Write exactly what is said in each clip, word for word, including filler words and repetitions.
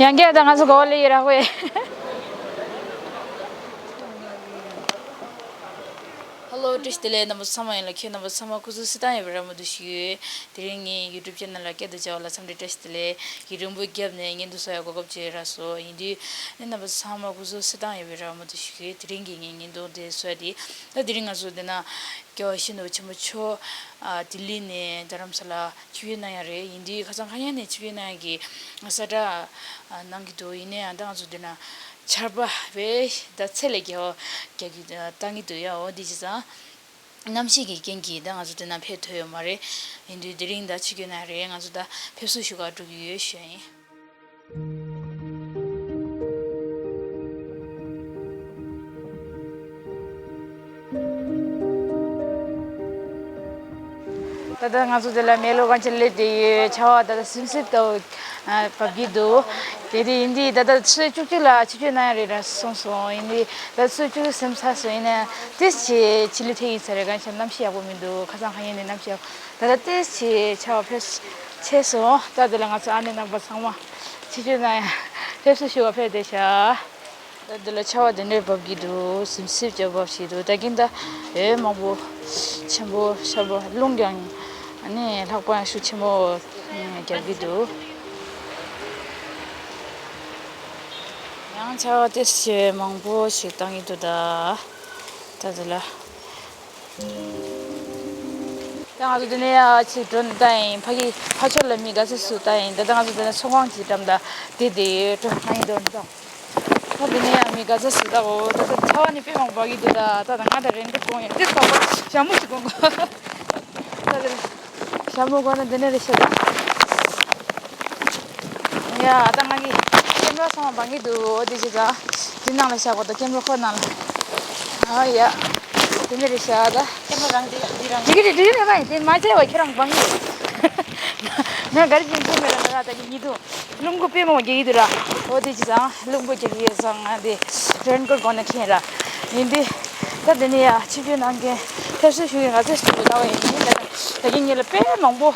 ཡང་བསྐྱར་ད་ང་ཚོ་གོ་ལེ་ཡི་ར་ཧོས། ཧེ་ལོ། བཀྲ་ཤིས་བདེ་ལེགས། རྣམ་པ་ཚང་མ་ཡིན་ལ། ཁྱེད་རྣམ་པ་ཚང་མ་སྐུ་གཟུགས་གསལ་ཐང་ཡོད་པའི་རེ་བ་མང་པོ་ཞུ་གི་ཡོད། དེ་རིང་ངའི་ཡུ་ཊུབ་ཅེ་ནལ་ལ་སྐད་དུ་བྱ་བ་ལ་འཚམས་འདྲི་བཀྲ་ཤིས་བདེ་ལེགས། ཡིག་རིང་པོ་བརྒྱབ་ནས་བརྙན་ཐུང་བཟོ་ཡ་གོ་སྐབས་ཅིག་རག་སོང་། ཡིན་དུས་ནི་རྣམ་པ་ཚང་མ་སྐུ་གཟུགས་གསལ་ཐང་ཡོད་པའི་རེ་བ་མང་པོ་ཞུ་གི་ཡོད། དེ་རིང་གི་ངའི་བརྙན་ཐུང་དེ་བཟོ་ཡ་དེ། ད་དེ་རིང་ང་ཚོ་འདི་ན་རྒྱལ་བ་ཡིད་བཞིན་ནོར་བུ་ཆེན་པོ་མཆོག་ཨ་ལྡི་ལི་ནས་རྡ་རམ་ས་ལ་ཆིབས་བསྒྱུར་གནང་ཡ་རེད། ཡིན་དུས་ཁ་སང་ཁ་ཉིན་ནས་ཆིབས་བསྒྱུར་གནང་ཡ་གི་གསལ་བསྒྲགས་ཨ་གནང་གི་འདུག་ཡིན་ནའི་ཡང་ད་ང་ཚོ་འདི་ན་ཆར་པ་བས་ད་ཚད་ལས་བརྒལ་བ་རྒྱག་གི་བཏང་གི་འདུག་ཡ། འོ་འདི་བྱས་ཙང་གནམ་གཤིས་ཀྱི་རྐྱེན་གྱིས་ད་ང་ཚོ་འདི་ན་ཕེབས་ཐུབ་ཡོད་མ་རེད། ཡིན་དུས་དེ་རིང་ད་ཆིབས་བསྒྱུར་གནང་ཡ་རེད། ང་ཚོ་ད་ཕེབས་བསུ་ཞུ་ག་འགྲོ་གི་ཡོད་ཞུ་ཡ་ཡིན། ད་ལྟ་ང་ཚོ་འདི་ལ་མེ་ལོང་སྒང་ཆ་སླེབས་བསྡད་ཡོད། ཆར་པ་ད་ལྟ་སིམ་སིམ་ལྟ་བུ་ཨ་བབས་ཀྱི་འདུག་དེ་དེ་ཡིན་དུས་ད་ལྟ་ཆུ་ཚོད་བཅུ་གཅིག་ལ་ཆིབས་བསྒྱུར་གནང་ཡ་རེད་ར་གསུངས་སོང་། ཡིན་དུས་ད་ཆུ་ཚོད་བཅུ་གཅིག་ཟིན་ཚར་སོང་། ཡིན་ནའི་ཏོག་ཙམ་ཕྱི་ལོགས་ཐད་ཡིན་ས་རེད། སྒང་ཆ་གནམ་གཤིས་ཡག་པོ་མི་འདུག་ཁ་སང་ཁ་ཉིན་ནས་གནམ་གཤིས་ཡག་ད་ལྟ་ཏོག་ཙམ་ཆར་པ་ཕེབས་ཆེ་སོང་། ད་འདི་ལ་ང་ཚོ་ཨ་ནེ་རྣམ་པ་ཚང་མ་ཆིབས་བསྒྱུར་གནང་ཡ་ཕེབས་བསུ་ཞུ་བ་ཕེབས་བསྡད་ཤག་ད་འདི་ལ་ཆར་པ་དེ་འདྲས་བབས་ཀྱི་འདུག་སིམ་སིམ་ཅིག་བབས་བཞིན་འདུག་ད་གིན་ད་འོད་མང་པོ་ཆེན་པོ་ཤར་པ་རླུང་ཀྱང་ཨ་ནི་ལྷགས་པ་ཤུགས་ཆེན་པོ་རྒྱག་གི་འདུག་ཡང་ཆར་པ་ཏོག་ཙམ་མང་པོ་ཞིག་བཏང་གི་འདུག་ད་ད་འདི་ལ། ད་ང་ཚོ་འདི་ནས་ཡར་ཅིག་འགྲོ་ནས་ལྟ་ཡིན། ཕ་གི་ཕ་ཕྱོགས་ལ་མི་ག་ཚོད་ཞིག་ལྟ་ཡིན། ད་ལྟ་ང་ཚོ་འདི་ནས་ཚོང་ཁང་གི་འགྲམ་ལ་བསྡད་བསྡད་ཡོད། འགྲོ་ང་ཡིན་འགྲོ་ནས་ལྟ། ད་འདི་ནས་ཡར་མི་ག་ཚོད་ཞིག་ལྟ་གོ། ད་ལྟ་ཆར་པ་ནི་དཔེ་མང་པོ་བབས་ཀྱི་འདུག་ད་ད་ང་ད་རེན་ཀོཊ་གོན་ཡོད། འདི་ཚོ་ཞྭ་མོ་ཞིག་གོན་དགོས། ད་འདི་ཞྭ་མོ་གོན་ན་འདི་ནས་རེད་ཤག་ད། ཡ་ད་ང་གི་ཀེམ་ར་ཚང་མ་སྦང་གི་འདུག་འོ་དེ་བྱས་ཙང་འདི་ནང་ལ་བཞག་གོ། ད་ཀེམ་ར་ཁོ་ནང་ལ། ཨ་ཡ། དེ་འདྲ་རེད་ཤག་ད། ཀེམ་ར་རང་འདི་འདི་རང་འདི་གི་རེད། འདི་རེད། ང་ཡིན་དེ་མ་བྱས་བ་ཁྱེད་རང་སྦང་གི་ཡོད། ང་ག་རེ་བྱེད་ཀྱི་མེད་ལ་ང་ད་གི་ཉི་དུ་རླུང་བུ་དཔེ་མང་བ་རྒྱག་གི་འདུག་ར། འོ་དེ་བྱས་ཙང་རླུང་བུ་རྒྱག་གི་ཡོད་ཙང་ང་དེ་རེན་ཀོཊ་གོན་ནས་ཁེངས་ར། ཡིན་དེ་ད་དེ་ནས་ཡ་ཆིབས་བསྒྱུར་གནང་མཁན་ཕེབས་བསུ་ཞུ་མཁན་ག་ཚོད་ཞིག་འདུག་ལྟ་བ་ཡིན། ད་གི་ཉིད་ལ་དཔེ་མང་པོ།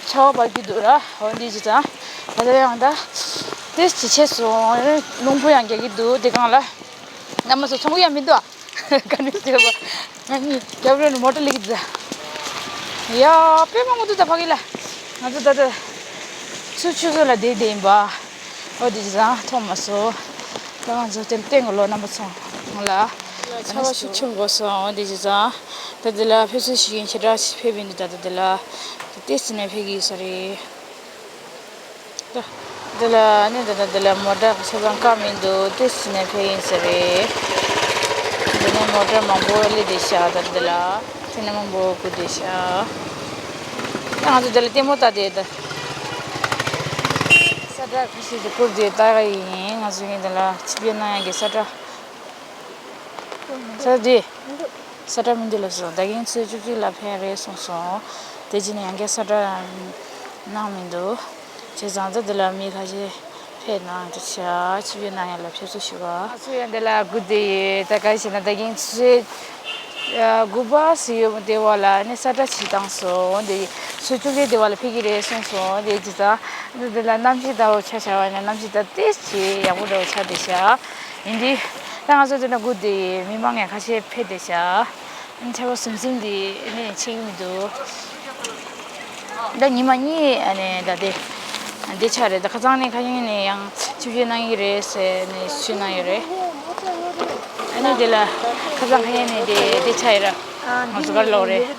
ཆར་པ་བབས་ཀྱི་འདུག་ར། འོ་འདི་ཅི་ཙང་། ད་ལྟ་ཡང་ད། ཏོག་ཙམ་ཆེ་སོང་། རླུང་བུ་ཡང་རྒྱག་གི་འདུག་དེ་སྒང་ལ། རྣམ་པ་ཚོ་ཚོང་གི་ཡང་མི་འདུག་ཨ། ག་ནས་བསྡད་པ། ང་གཉིས་རྒྱབ་རོལ་ནས་མོ་ཊ་སླེབས་ཀྱི་འདུག་ཡ། དཔེ་མང་པོ་འདུག་ད་ཕ་གི་ལ། ང་ཚོ་ད་ལྟ། ཆུ་ཆུ་ཚོད་ལ་བསྡད་བསྡད་ཡིན་པ། འོ་འདི་ཅི་ཙང་མཐོང་མ་སོང་། ད་ང་ཚོ་དེར་བསྟན་གོ་ལོ་རྣམ་པ་ཚོ་ལ། ཆར་པ་ཤུགས་ཆེན་པོ་སོང་། འོ་འདི་ཅི་ཙང་། ད་འདི་ལ་ཕེབས་བསུ་ཞུ་མཁན་ཞེ་དྲག་ཕེབས་ཡིན་འདུག་ད་ལྟ་འདི་ལ། ཏོག་ཙམ་ནས་ཕེབས་ཀྱི་ཡོད་ས་རེད། ད་འདི་ལ་ནི་ད་ལྟ་འདི་ལ་མོ་ཊ་ཆ་ཚང་བཀག་མི་འདུག་ཏོག་ཙམ་ནས་ཕེབས་ཡིན་ས་རེད། འདི་ནས་མོ་ཊ་མང་པོ་སླེབས་བསྡད་ཤག་ད་འདི་ལ་ཕྱི་ནས་མང་པོ་སྒུག་བསྡད་ཤག་ད་ང་ཚོ་འདི་ལ་ལྟད་མོ་ལྟ་བསྡད་ད། གསལ་བསྒྲགས་ཁ་ཤས་ཤིག་བསྐུར་བསྡད་ལྟ་གི་ཡིན། ང་ཚོ་གིས་འདི་ལ་ཆིབས་བསྒྱུར་གནང་ཡག་གི་གསལ་བསྒྲགས། ས་འདི། ས་བཀྲ་མི་འདུག་ལབ་སོང་། ད་གིན་ཆུ་ཚོད་བཅུ་གཅིག་ལ་ཕེབས་རེད་གསུངས་སོང་། དེ་རྗེས་ནས་ཡང་བསྐྱར་ས་བཀྲ་གནང་མི་འདུག་བྱས་ཙང་ད་འདི་ལ་མི་ཁ་ཤས་ཕེབས་གནང་འདུག་ཤག་ཆིབས་བསྒྱུར་གནང་ཡ་ལ་ཕེབས་བསུ་ཞུ་བ། ང་ཚོ་ཡང་འདི་ལ་སྒུག་བསྡད་ཡོད། ད་ག་རེ་བྱས་ན་ད་གིན་ཆུ་ཚོད་དགུ་པ་ཟིན་ཡོད་པ་དེ་བ་ལ་ནི་ས་བཀྲ་ཅིག་བཏང་སོང་། དེ་ཆུ་ཚོད་བཅུ་གཅིག་དེ་བ་ལ་ཕེབས་ཀྱི་རེད་གསུངས་སོང་། དེ་བྱས་ཙང་འདི་འདི་ལ་གནམ་གཤིས་ལྟ་བུ་ཆ་བཞག་པ་ཡིན་ན་གནམ་གཤིས་ད་ཏོག་ཙམ་ཡག་པོ་འདྲ་བོ་ཆགས་བསྡད་ཤག་ཡིན་དུས། ད་ང་ཚོ་དེ་འདྲ་སྒུག་བསྡད་ཡོད། མི་མང་ཡང་ཁ་ཤས་ཕེབས་བསྡད་ཤག་ཨ་ནི་ཆར་པ་ཟིམ་ཟིམ་འདི་ནི་ཆད་ཀྱི་མི་འདུག་ད་ཉི་མ་གཉིས་ཨ་ནི་ད་དེ་འདི་ཆགས་རེད། ད་ཁ་སང་ནས་ཁ་ཉིན་ནས་ཡང་ཆིབས་བསྒྱུར་གནང་གི་རེད་ཟེར་ནས་ཞུས་གནང་ཡོད་རེད། ཨ་ནི་དེ་ལ་ཁ་སང་ཁ་ཉིན་ནས་དེ་དེ་ཆགས་ཡོད་ར། ང་ཚོ་གར་ལོག་རེད།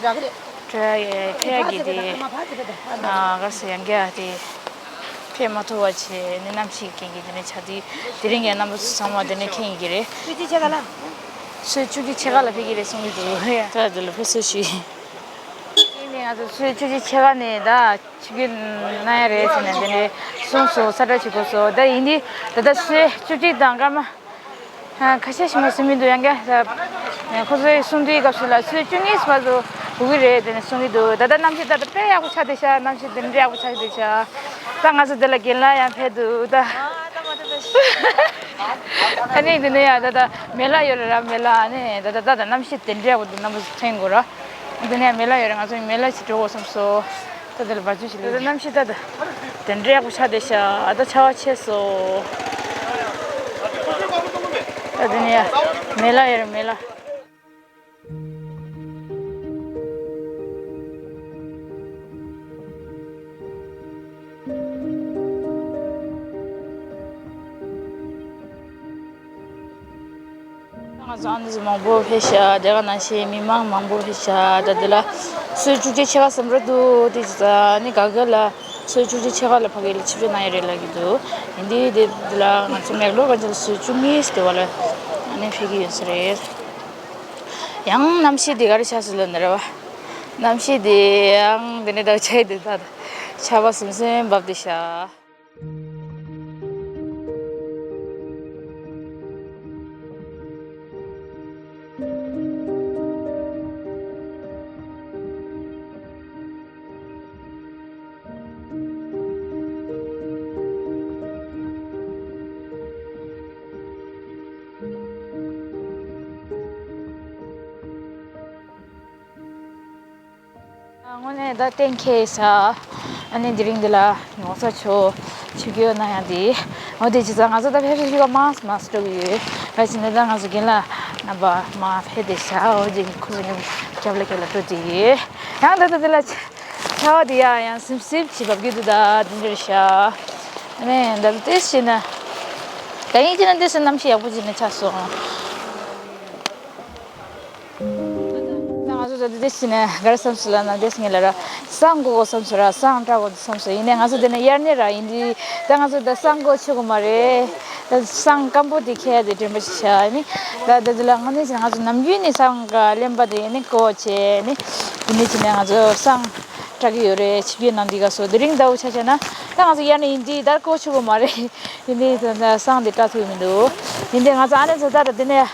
ཕེབས་ཡག་གི་དེ་གར་སོང་ཡང་ག་དེ། ཕེབས་མ་ཐུབ་པ་བྱས་ནས་གནམ་གཤིས་རྐྱེན་གྱིས་དེ་ནས་ཆ་དེ་དེ་རིང་གི་རྣམ་པ་ཚོ་ཚང་མ་དེ་ནས་མཁྱེན་ཡོད་ཀྱི་རེད། ཆུ་ཚོད་ཕྱེད་ཀ་ལ། ཆུ་ཚོད་བཅུ་གཅིག་ཕྱེད་ཀ་ལ་ཕེབས་ཀྱི་རེད་གསུང་གི་འདུག་ད་དེ་ལ་ཕེབས་བསུ་ཞུས། དེ་ནས་ང་ཚོ་ཆུ་ཚོད་བཅུ་གཅིག་ཕྱེད་ཀ་ནས་ད་ཆིབས་བསྒྱུར་གནང་ཡ་རེད་ཟེར་ནས་དེ་ནས་གསུངས་སོང་། ས་བཀྲ་བྱེད་དགོས་སོང་། ད་ཡིན་དུས་ད་ལྟ་ཆུ་ཚོད་བཅུ་གཅིག་དང་སྐར་མ། ཁ་ཤས་ཤིག་མ་ཟིན་མི་འདུག་ཡང་བསྐྱར་ཁོ་ཚོའི་གསུང་དུས་སྐབས་སུ་ལ་ཆུ་ཚོད་བཅུ་གཉིས་བར་དུ་འགོར་གྱི་རེད་དེ་ནས་གསུང་གི་འདུག་ད་ལྟ་གནམ་གཤིས་ད་ལྟ་དཔེ་ཡག་པོ་ཆགས་བསྡད་ཤག་གནམ་གཤིས་དེ་འདྲ་ཡག་པོ་ཆགས་བསྡད་ཤག་ད་ང་ཚོ་འདི་ལ་རྒན་ལགས་ཡང་ཕེབས་འདུག་ད་ཨ་ནི་འདི་ནས་ཡང་ད་ལྟ་མེ་ལ་ཡོད་རེད་ར། མེ་ལ་ཨ་ནི་ད་ལྟ་ད་ལྟ་གནམ་གཤིས་དེ་འདྲ་ཡག་པོ་འདུག་རྣམ་པ་ཚོ་མཁྱེན་དགོས་ར། འདི་ནས་ཡང་མེ་ལ་ཡོད་རེད། ང་ཚོ་མེ་ལ་ཞིག་འགྲོ་དགོས་བསམ་སོང་། ད་འདི་ལ་བ་ཅུ་ཞིག་ལ་ད་ལྟ་གནམ་གཤིས་ད་ད། དེ་འདྲ་ཡག་པོ་ཆགས་བསྡད་ཤག་ཨ་ད་ཆར་པ་ཆད་སོང་། ད་དེ་ནས་མེ་ལ་ཡོད་རེད། མེ་ལ། ང་ཚོ་ཨ་ནི་ཚོ་མང་པོ་ཕེབས་ཤག་དེ་ག་ནང་བཞིན་མི་མང་མང་པོ་ཕེབས་ཤག་ད་དེ་ལ་ཚོས་བཅུ་གཅིག་ཕྱེད་ཀ་ཟིན་པ་འདུག་དེ་ཙ་ནི་ག་ག་ལ་ཚོས་བཅུ་གཅིག་ཕྱེད་ཀ་ལ་ཕ་གི་ལ་ཆིབས་བསྒྱུར་གནང་ཡ་རེད་ལབ་ཀྱི་འདུག་ཡིན་དུས་དེ་དེ་ལ་ང་ཚོ་མེག་ལོར་ག་ཚོད་ཚོས་བཅུ་གཉིས་དེ་བ་ལ་ཨ་ནི་ཕེབས་ཀྱི་ཡོད་ས་རེད། ཡང་གནམ་གཤིས་དེ་ག་རེ་ཆགས་སོང་ལབ་ན་རེད་བ། གནམ་གཤིས་དེ་ཡང་དེ་ནས་ད་ཆ་དེ་ད་ཆར་པ་ཟིམ་ཟིམ་འབབ་བསྡད་ཤག་དངོས་གནས་ད་གཏན་འཁེལ་ས། ཨ་ནི་དེ་རིང་འདི་ལ་གོང་ས་མཆོག་ཆིབས་བསྒྱུར་གནང་ཡ་འདི། འོ་དེ་བྱས་ཙང་ང་ཚོ་ད་ཕེབས་བསུ་ཞུ་ག་མང་མང་འགྲོ་གི་ཡོད། ག་ཅི་ན་ད་ང་ཚོ་རྒན་ལགས་རྣམ་པ་མར་ཕེབས་བསྡད་ཤག་འོ་དེ་ཁོ་ཚོ་མཉམ་རྒྱབ་ལ་རྒྱབ་ལ་འགྲོ་བསྡད་ཡོད། ཡང་ད་ད་འདི་ལ་ཆར་པ་འདི་ཡ་ཡང་ཟིམ་ཟིམ་ཅིག་འབབ་ཀྱི་འདུག་ད་འདི་འདྲ་རེད་ཤག་ཨ་ནི་ད་ལྟ་ཏོག་ཙམ་ན། ད་ཡིན་གྱི་ན་ཏོག་ཙམ་གནམ་གཤིས་ཡག་པོ་ཅིག་ནས་ཆགས་སོང་། ད་ང་ཚོ་ད་འདི་འདྲ་བྱས་ནས་ག་རེ་བསམ་སོང་ལབ་ན། འདི་ངས་ལབ་ར་བསང་བཀོག་དགོས་བསམ་སོང་ར། བསང་སྐྲག་དགོས་བསམ་སོང་། ཡིན་ནའི་ང་ཚོ་འདི་ནས་དབྱར་གནས་ར་ཡིན་དུས་ད་ང་ཚོ་ད་བསང་བཀོག་ཆོག་གི་མ་རེད། ད་བསང་སྐམ་པོ་དེ་འཁྱེར་ཡ་དེ་དྲན་པ་ཞིག་བྱ་ནི། ད་ད་འདི་ལ་དངོས་གནས་བྱས་ན་ང་ཚོ་ནམ་རྒྱུན་ནས་བསང་ག་ལེན་པ་དེ་ཡིན་ནི་བཀོག་བྱས་ནི། དེ་ནས་བྱས་ནས་ང་ཚོ་བསང་སྐྲག་གི་ཡོད་རེད། ཆིབས་བསྒྱུར་གནང་དུས་སྐབས་སུ་དེ་རིང་ཟླ་བོ་ཆ་བཞག་ན་ད་ང་ཚོ་དབྱར་གནས་ཡིན་དུས་ད་བཀོག་ཆོག་གི་མ་རེད། ཡིན་དུས་ད་བསང་དེ་སྐྲག་ཐུབ་ཀྱི་མི་འདུག་ཡིན་དུས་ང་ཚོ་ཨ་ནེ་ཚོ་ད་ད་དེ་ནས།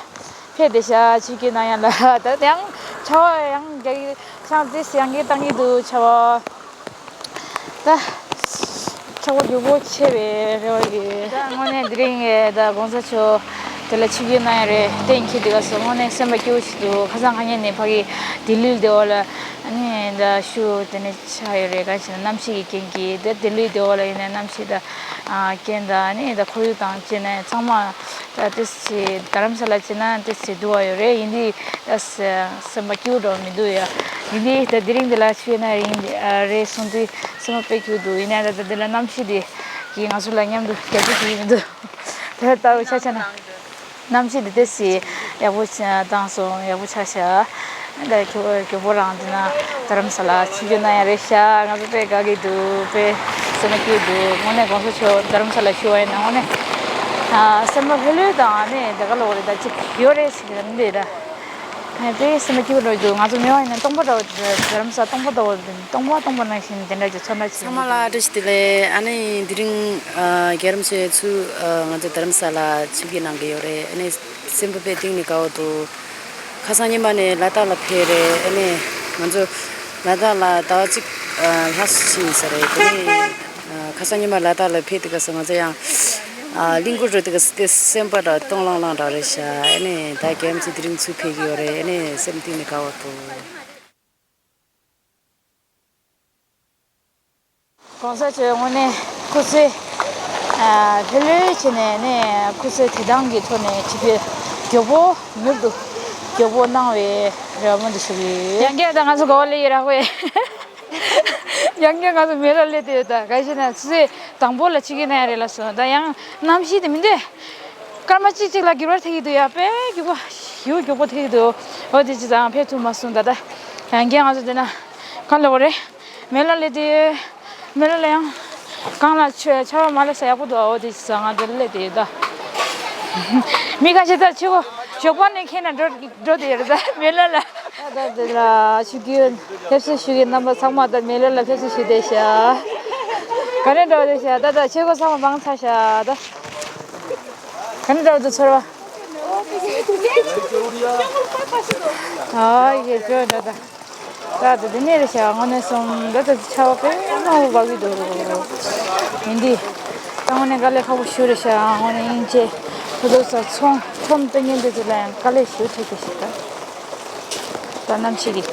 ཕེབས་བསྡད་ཤག་ཆིབས་བསྒྱུར་གནང་ཡ་ལ། ད་ཡང་ཆར་པ་ཡང་རྒྱག་གི། ཆང་ཏོག་ཙམ་ཡང་བསྐྱར་བཏང་གི་འདུག་ཆར་པ། ད་ཆར་པ་མགྱོགས་པོ་ཆད་པའི་རེ་བ་ཡོད། ད་དངོས་གནས་དེ་རིང་ད་གོང་ས་མཆོག་དེ་ལ་ཆིབས་བསྒྱུར་གནང་ཡ་རེད། གཏན་འཁེལ་དུས་སྐབས་སུ་དངོས་གནས་སེམས་པ་སྐྱིད་པོ་ཞིག་འདུག་ཁ་སང་ཁ་ཉིན་ནས་ཕ་གི་ལྡི་ལི་སྡེ་བ་ལ་ཨ་ནི་ད་བཞུགས་དེ་ནས་ཆགས་ཡོད་རེད། ག་ཅི་ན་གནམ་གཤིས་ཀྱི་རྐྱེན་གྱིས་ད་ལྡི་ལི་སྡེ་བ་ལ་ཡིན་ནའི་གནམ་གཤིས་ད་རྐྱེན་དང་ཨ་ནི་ད་ཁོར་ཡུག་དང་བཅས་ནས་ཚང་མ། ད་ཏོག་ཙམ་རྡ་རམ་ས་ལ་ཕྱིན་ན་ཏོག་ཙམ་སྡུག་པ་ཡོད་རེད། ཡིན་དུས་ད་སེམས་པ་སྐྱིད་པོ་འདྲ་བོ་མི་འདུག་ཡ། ཡིན་དུས་ད་དེ་རིང་འདི་ལ་ཆིབས་བསྒྱུར་གནང་ཡ་ཡིན་རེད་གསུངས་དུས་སེམས་པ་དཔེ་སྐྱིད་པོ་འདུག་ཡིན་ནའི་ད་ད་འདི་ལ་གནམ་གཤིས་དེ་གིས་ང་ཚོ་ལ་མཉམ་དུ་རྒྱབ་སྐྱོར་བྱེད་ཀྱི་མི་འདུག་ད་ལྟ་བུ་ཆ་བཞག་ན་གནམ་གཤིས་དེ་ཏོག་ཙམ་ཡག་པོ་བཏང་སོང་། ཡག་པོ་ཆགས་ཤག་ད་གྱོ་གྱོ་པོ་རང་འདི་ན་རྡ་རམ་ས་ལ་ཆིབས་བསྒྱུར་གནང་ཡ་རེད་ཤག་ང་ཚོ་དཔེ་དགའ་གི་འདུག་དཔེ་སེམས་པ་སྐྱིད་འདུག་དངོས་གནས་གོང་ས་མཆོག་རྡ་རམ་ས་ལ་བཞུགས་པ་ཡིན་ན་དངོས་གནས་ཨ་སེམས་པ་ལྷོད་ལྷོད་དང་ནི་དེ་ག་ལོག་རེད། ད་ཅིག་ཡོད་རེད་ཟེར་གི་རེད་ད། དཔེ་སེམས་པ་སྐྱིད་པོ་འདུག་ང་ཚོ་མི་མང་ཡིན་ན་སྟོང་པ་འདྲ་བོ། རྡ་རམ་ས་སྟོང་པ་འདྲ་བོ། སྟོང་པ་སྟོང་པ་ནང་བཞིན་དེ་འདྲ་ཅིག་ཚོར་སྣང་ཅིག་ཚང་མ་ལ་བཀྲ་ཤིས་བདེ་ལེགས། ཨ་ནི་དེ་རིང་ཨ་རྒྱལ་རམ་ཚོས་ཚུར་ཨ་ང་ཚོ་རྡ་རམ་ས་ལ་ཆིབས་བསྒྱུར་གནང་གི་ཡོད་རེད། ཨ་ནི་སེམས་པ་དཔེ་གཏིང་ནས་དགའ་བོ་འདུག་ཁ་སང་ཉི་མ་ནས་ལ་དྭགས་ལ་ཕེབས་རེད། ཨ་ནི་ང་ཚོ་ལ་དྭགས་ལ་ཟླ་བ་གཅིག་ཨ་ལྷག་ཙམ་ཕྱིན་ཡིན་ས་རེད། དེ་ནས་ཨ་ཁ་སང་ཉི་མ་ལ་དྭགས་ལ་ཕེབས་དུས་སྐབས་སུ་ང་ཚོ་ཡང་ཨ་གླིང་སྐོར་འགྲོ་དུས་སྐབས་སུ་དེ་སེམས་པ་འདྲ་སྟོང་ལྷང་ལྷང་འདྲ་རེད་ཤག་ཨ་ནི་ད་རྒྱལ་རམ་ཚོ་དེ་རིང་ཚུར་ཕེབས་ཀྱི་ཡོད་རེད། ཨ་ནི་སེམས་གཏིང་ནས་དགའ་བོ་འདུག་གོང་ས་མཆོག་དངོས་གནས་སྐུ་ཚེ་ཨ་ལྷོད་ལྷོད་བྱས་ནས་ནས་སྐུ་ཚེ་བདེ་ཐང་གི་ཐོག་ནས་ཆིབས་བསྒྱུར་མགྱོགས་པོ་མྱུར་དུ་མགྱོགས་པོ་གནང་བའི་རེ་བ་མང་དུ་ཞུ་གི་ཡོད། ཡང་བསྐྱར་ད་ང་ཚོ་ག་བ་ལ་ཡི་རག་པས། ཡང་བསྐྱར་ང་ཚོ་མེ་ལ་སླེབས་བསྡད་ཡོད། ད་ག་ཞེ་ན་ཆུ་ཚོད་དང་པོ་ལ་ཆིབས་བསྒྱུར་གནང་ཡ་རེད་ལབ་སོང་། ད་ཡང་གནམ་གཤིས་དེ་མི་འདོད། སྐར་མ་གཅིག་གཅིག་ལ་འགྱུར་བ་ཐེབས་ཀྱི་འདུག་ཡ། དཔེ་མགྱོགས་པོ་ཞེ་པོ་མགྱོགས་པོ་ཐེབས་ཀྱི་འདུག་འོ་དེ་ཅི་ཙང་ཕེབས་ཐུབ་མ་སོང་། ད་ལྟ་ཡང་བསྐྱར་ང་ཚོ་འདི་ན་ག་ལ་བ་རེད། མེ་ལ་སླེབས་ཏེ། མེ་ལ་ལ་ཡང་གངས་ལ་ཆུ་ཆར་པ་མ་སླེབས་ས་ཡག་པོ་འདུག་འོ་དེ་ཅི་ཙང་ང་འདི་ལ་སླེབས་ཏེ་ཡོད་ད། མི་ཁ་ཤས་ད་ཆུ་བོ་ཞོགས་པ་ནས་ཁེངས་ན་འགྲོ་འགྲོ་དེ་ཡོད་རེད་ད་མེ་ལ་ལ། ད་ད་འདི་ལ་ཆིབས་བསྒྱུར་ཕེབས་བསུ་ཞུ་མཁན་རྣམ་པ་ཚང་མ་ད་མེ་ལ་ལ་ཕེབས་བསུ་ཞུ་བསྡད་ཤག་ག་ནས་འགྲོ་བསྡད་ཤག་ད་ད་ཆས་གོས་ཚང་མ་མང་ཚར་ཤག་ད། ག་ནས་འགྲོ་བསྡད་ཚོར་བ། ཨ་ཡེ་བྱོས་ད་ད། ད་ད་འདི་ནས་རེད་ཤག་དངོས་གནས་སོང་ད་ད་ཆར་པ་དཔེ་མང་པོ་འབབ་ཀྱི་འདུག་ཡིན་དུས། ད་དངོས་གནས་དཀའ་ལས་ཁག་པོ་ཞེ་པོ་རེད་ཤག་དངོས་གནས་དབྱིན་ཇི་ཁོ་ཚོ་ས་ཚོང་ཁྲོམ་སྤེལ་མཁན་དེ་ཚོ་ལ་ཡང་དཀའ་ལས་ཞེ་པོ་འཕྲད་ཀྱི་ཤག་ད་ད་གནམ་གཤིས་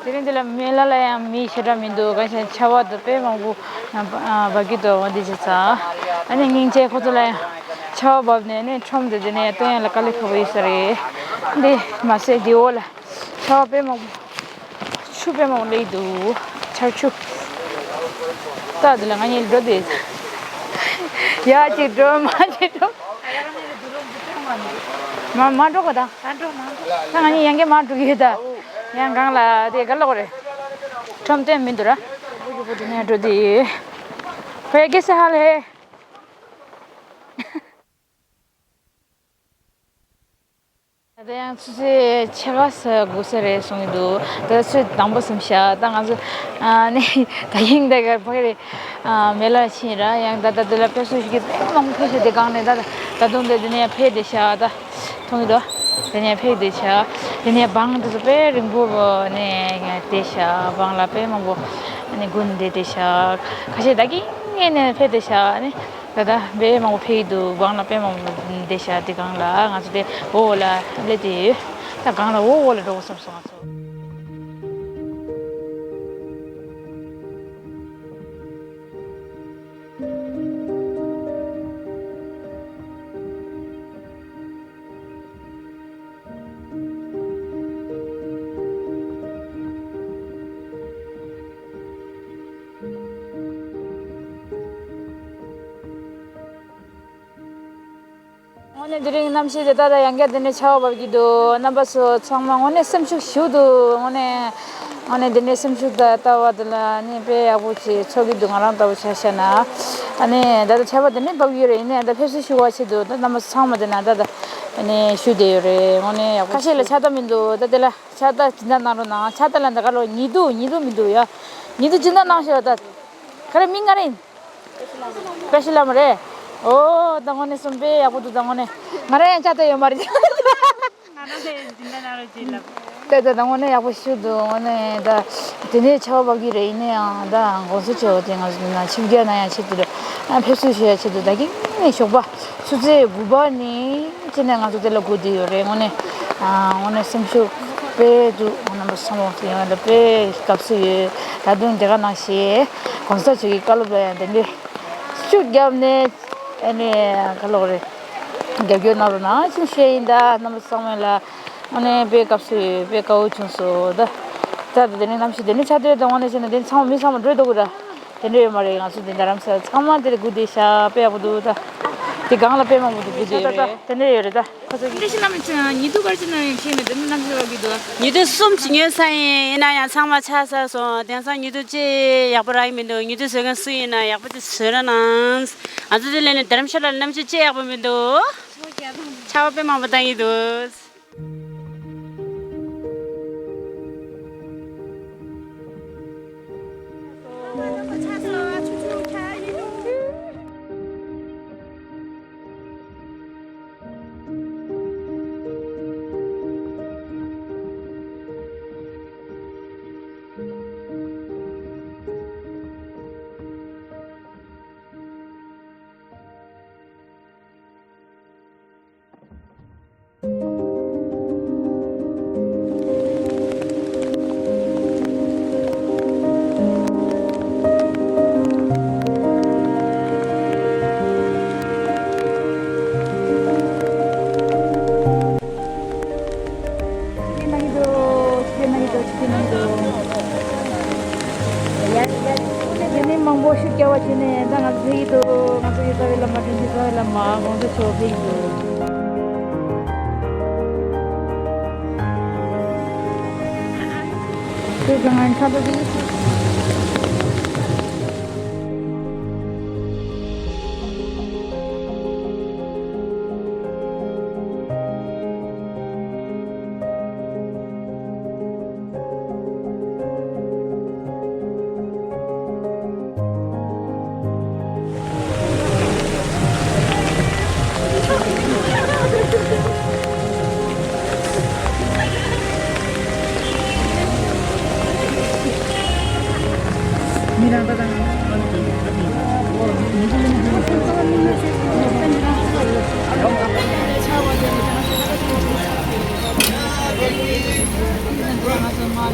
ཀྱི། འདི་ལ་མེ་ལ་ལ་ཡང་མི་ཞེ་དྲག་མི་འདུག་ག་ཤེད་ཆར་པ་དང་དཔེ་མང་པོ་འབབ་ཀྱི་འདུག་འོ་འདི་བྱས་ཙང་། ཨ་ནི་སྙིང་རྗེ་ཁོ་ཚོ་ལ་ཡང་ཆར་པ་བབས་ནས་ནི་ཁྲོམ་དུ་འདི་ནས་སྟོན་ཡ་ལ་དཀའ་ལས་ཁག་པོ་ཡོད་ས་རེད། འདི་མ་ཟད་འདི་འོག་ལ་ཆར་པ་དཔེ་མང་པོ། ཆུ་དཔེ་མང་པོ་སླེབས་འདུག་ཆར་ཆུ། ད་འདི་ལ་ང་གཉིས་འགྲོ་བསྡད། ཡར་གཅིག་འགྲོ་མར་གཅིག་འགྲོ། མ་མ་འགྲོ་གོ་ད། ད་ང་གཉིས་ཡང་བསྐྱར་མར་འགྲོ་གི་ཡོད་ད། ཡང་སྒང་ལ་དེ་ག་ལ་གོ་རེད། ཁྲོམ་སྟོན་མི་འདུག་ར། འགྲོ་དེ་ཡོད། ཕ་གི་སེ་ཧ་ལེ། ད་ཡང་ཆུ་ཚོད་ཕྱེད་ཀ་ཙམ་སྒུག་ས་རེད་གསུང་གི་འདུག་ད་ཆུ་ཚོད་དང་པོ་ཙམ་བཞག་ད་ང་ཚོ་ཨ་ནི་ད་ཡིན་ད་ག་ཕ་གི་རེད། མེ་ལ་ཕྱིན་ར་ཡང་ད་ད་དེ་ལ་ཕེབས་བསུ་ཞིག་གི་དཔེ་མང་པོ་ཕེབས་ཤག་དེ་སྒང་ནས་ད་ད་དུང་དེ་དེ་ནས་ཕེབས་བསྡད་ཤག་ད་མཐོང་གི་འདུག་དེ་ནས་ཕེབས་བསྡད་ཤག་དེ་ནས་བང་དེ་ཚོ་དཔེ་རིང་པོ་ནས་བསྡད་ཤག་བང་ལ་དཔེ་མང་པོ་ནས་སྒུག་ནས་བསྡད་བསྡད་ཤག་ཁ་ཤས་ད་གིན་ནས་ཕེབས་བསྡད་ཤག་ནི། ད་ལྟ་དཔེ་མང་པོ་ཕེབས་ཀྱི་འདུག་བང་ལ་དཔེ་མང་པོ་བསྡད་ཤག་དེ་སྒང་ལ་ང་ཚོ་དེ་འོག་ལ་སླེབས་བསྡད་ཡོད། ད་སྒང་ལ་འོག་འོག་ལ་འགྲོ་དགོས་བསམ་སོང་ང་ཚོ། དངོས་གནས་དེ་རིང་གནམ་གཤིས་དེ་ད་ལྟ་ཡང་བསྐྱར་དེ་ནས་ཆར་པ་བབས་ཀྱི་འདུག་རྣམ་པ་ཚོ་ཚང་མ་དངོས་གནས་སེམས་ཤུགས་ཞུགས་འདུག་དངོས་གནས་དངོས་གནས་དེ་ནས་སེམས་ཤུགས་ད་ལྟ་བ་དེ་ལ་ནི་དཔེ་ཡག་པོ་ཅིག་ཚོར་གྱི་འདུག་ང་རང་ལྟ་བུ་ཆ་བཞག་ན། ཨ་ནི་ད་ལྟ་ཆར་པ་དེ་ནས་བབས་ཀྱི་ཡོད་རེད། ཡིན་ནའི་ད་ཕེབས་བསུ་ཞུ་བ་ཆེད་དུ་ད་རྣམ་པ་ཚོ་ཚང་མ་དེ་ན་ད་ད་ནི་ཞུ་བསྡད་ཡོད་རེད། དངོས་གནས་ཡག་པོ་ཁ་ཤས་ལ་ཆར་ད་མི་འདུག་ད་དེ་ལ་ཆར་ད་སྦྱིན་བདག་གནང་རོགས་གནང་། ཆར་ད་ལ་འདི་ག་ལོ་ཉི་གདུགས་ཉི་གདུགས་མི་འདུག་ཡ། ཉི་གདུགས་སྦྱིན་བདག་གནང་ཤོག་ད། ག་རེ་མིང་ག་རེ་ཡིན། བཀྲ་ཤིས་བླ་མ་རེད། ཨོ་ད་དངོས་གནས་སེམས་དཔེ་ཡག་པོ་འདུག་ད་དངོས་གནས་ང་རང་ཡང་ཆར་ད་ཡོད་མ་རེད། ང་རང་ཚོ་ཡང་སྦྱིན་བདག་གནང་རོགས་བྱེད་ལབ། ད་ད་ད་དངོས་གནས་ཡག་པོ་ཞིག་འདུག་དངོས་གནས་ད་དེ་ནས་ཆར་པ་བབས་ཀྱི་རེད། ཡིན་ན་ཡང་ད་གོང་ས་མཆོག་དེ་ང་ཚོ་ན་ཆིབས་རྒྱག་ན་ཡང་ཆེད་དུ་རེད། ཨ་ཕེབས་བསུ་ཞུ་ཡ་ཆེད་དུ་ད་གིན་ནས་ཞོགས་པ་ཆུ་ཚོད་དགུ་པ་ནས་ཅི་ནས་ང་ཚོ་དེ་ལ་སྒུག་བསྡད་ཡོད་རེད། དངོས་གནས་ཨ་དངོས་གནས་སེམས་ཤུགས་དཔེ་འདུག་རྣམ་པ་ཚང་མ་དེ་ཡོང་ལ་དཔེ་སྐབས་སུ་ཡོད། ད་དུང་དེ་ག་ནང་བཞིན་གོང་ས་མཆོག་གི་བཀའ་སློབ་ལ་ཡང་དེ་འདྲའི་ཤུགས་བརྒྱབ་ནས་ཨ་ནི་ག་ལོག་རེད། རྒྱབ་སྐྱོར་གནང་རོགས་གནང་ཞེས་ཞུ་ཡ་ཡིན། ད་རྣམ་པ་ཚང་མ་ལ་དངོས་གནས་དཔེ་སྐབས་སུ་ཡོད། དཔེ་དགའ་བོ་བྱུང་སོང་ད། ད་ད་དེ་ནས་གནམ་གཤིས་དེ་ནས་ཆར་དུས་ད་དངོས་གནས་བྱས་ན་དེ་ཚང་མ་མི་ཚང་མ་འགྲོ་འདུག་གི་ར། དེ་འདྲ་ཡོད་མ་རེད། ང་ཚོ་འདི་རྡ་རམ་ས་ལ་ཚང་མ་འདིར་སྒུག་བསྡད་ཤག་དཔེ་ཡག་པོ་འདུག་ད། དེ་སྒང་ལ་དཔེ་མང་པོ་འདུག་སྒུག་བསྡད་ཡོད་རེད། དེ་འདྲ་ཡོད་རེད་ད། ཁོ་ཚོ་གི། བཀྲ་ཤིས་བླ་མ་ཁྱེད་ཉི་གདུགས་ག་རེ་བྱས་ན་ཡང་ཁྱེད་ནས་དེ་ནས་གནམ་གཤིས་བབས་ཀྱི་འདུག་ཉི་གདུགས་གསུམ་གྱི་ཉོས་ས་ཡིན། ཡིན་ན་ཡང་ཚང་མ་ཆག་ཚར་སོང་། དེང་སང་ཉི་གདུགས་ཅི་ཡག་པོ་རག་གི་མི་འདུག་ཉི་གདུགས་བཟོ་མཁན་སུ་ཡིན་ན་ཡག་པོ་ཅིག་བཟོས་རོགས་གནང་། ང་ཚོ་འདི་སླེབས་ནས་རྡ་རམ་ཤ་ལ་གནམ་གཤིས་ཅི་ཡག་པོ་མི་འདུག་ཆར་པ་དཔེ་མང་པོ་བཏང་གི་འདུག་ཆིག་སྒྲིལ་གནང་གི་འདུག་ཆིག་སྒྲིལ་གནང་གི་འདུག་ཆིག་སྒྲིལ་གནང་གི་འདུག་ཡ་ཡ། དེ་ནས་མང་པོ་ཤུགས་རྒྱབ་པ་བྱས་ནས་ད་ང་ཚོ་ཕེབས་ཀྱི་འདུག་ང་ཚོ་གི་རྩ་བའི་བླ་མ་དྲིན་ཅན་རྩ་བའི་བླ་མ་གོང་ས་མཆོག་ཕེབས་ཀྱི་འདུག་ཁྱོད་ཚང་མ་ཁ་ཐུག་གི།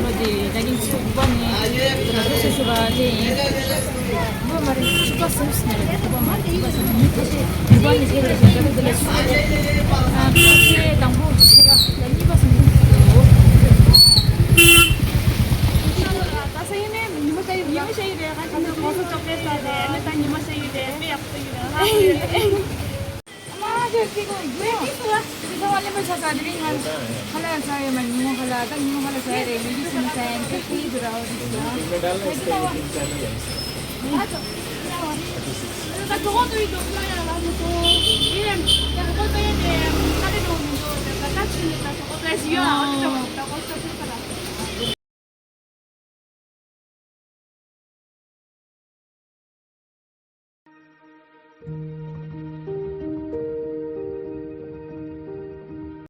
ལོ་དེ་ད་གིན་ཚེས་དགུ་པ་ནས་ད་ལྟ་ཚེས་བཅུ་པ་དེ་ཡིན། དགུ་པ་མ་རེད། བཅུ་པ་ཟིན་ཟིན་རེད། དགུ་པ་མ་རེད། བཅུ་པ་ཟིན། མི་ཁ་ཤས་དགུ་པ་ནས་ཕེབས་རེད་ཟེར། ད་ལྟ་དེ་ལ་ཚེས་ཨ་ཚེས་དང་པོ་ཕྱེད་ཀ་ད་གཉིས་པ་ཟིན་འདུག་ད་ས་ཡིན་ནས་ཉི་མ་ཤར་ཡི་རེད། ཉི་མ་ཤར་ཡི་རེད། ང་ད་ལྟ་གོང་ས་མཆོག་ཕེབས་ས་རེད། ཨ་ནི་ད་ཉི་མ་ཤར་ཡི་རེད། དཔེ་ཡག་པོ་ཡོད་རེད། ལྷག་ཡོད་རེད། ཨ་མ་ཁྱོད་ཀྱིས་གོ་ཡོད། ཁྱོད་ཚོ་བ་གླེན་པ་ཆགས་ས་དེ་རིང་ང་ཁ་ལག་ཟ་ཡོད་མ། ཉིན་མོ་ཁ་ལག་ད་ཉིན་མོ་ཁ་ལག་ཟ་ཡ་རེད། ལུག་ཁྱུ་ཟ་མ་ཟ་ཡ་འདི་ཁྱི་དུ་ར་འོ་དེ་ཟ། ད་གྲོགས་པོ་ཡིན་འགྲོ་ཁ་ཡ་ལ་མི་ཚོ་ཡིན་རེད། ད་གྲོགས་པོ་ད་ཡོད་དེ་ཁ་དེ་འགྲོ་མི་འགྲོ་ད་ད་ཕྱིན་ནས་ད་གྲོགས་པོ་ད་ཡོད་ཨ། འོ་དེ་འགྲོ་ད་གོ་ས་ཕུལ་ཁ་ལ།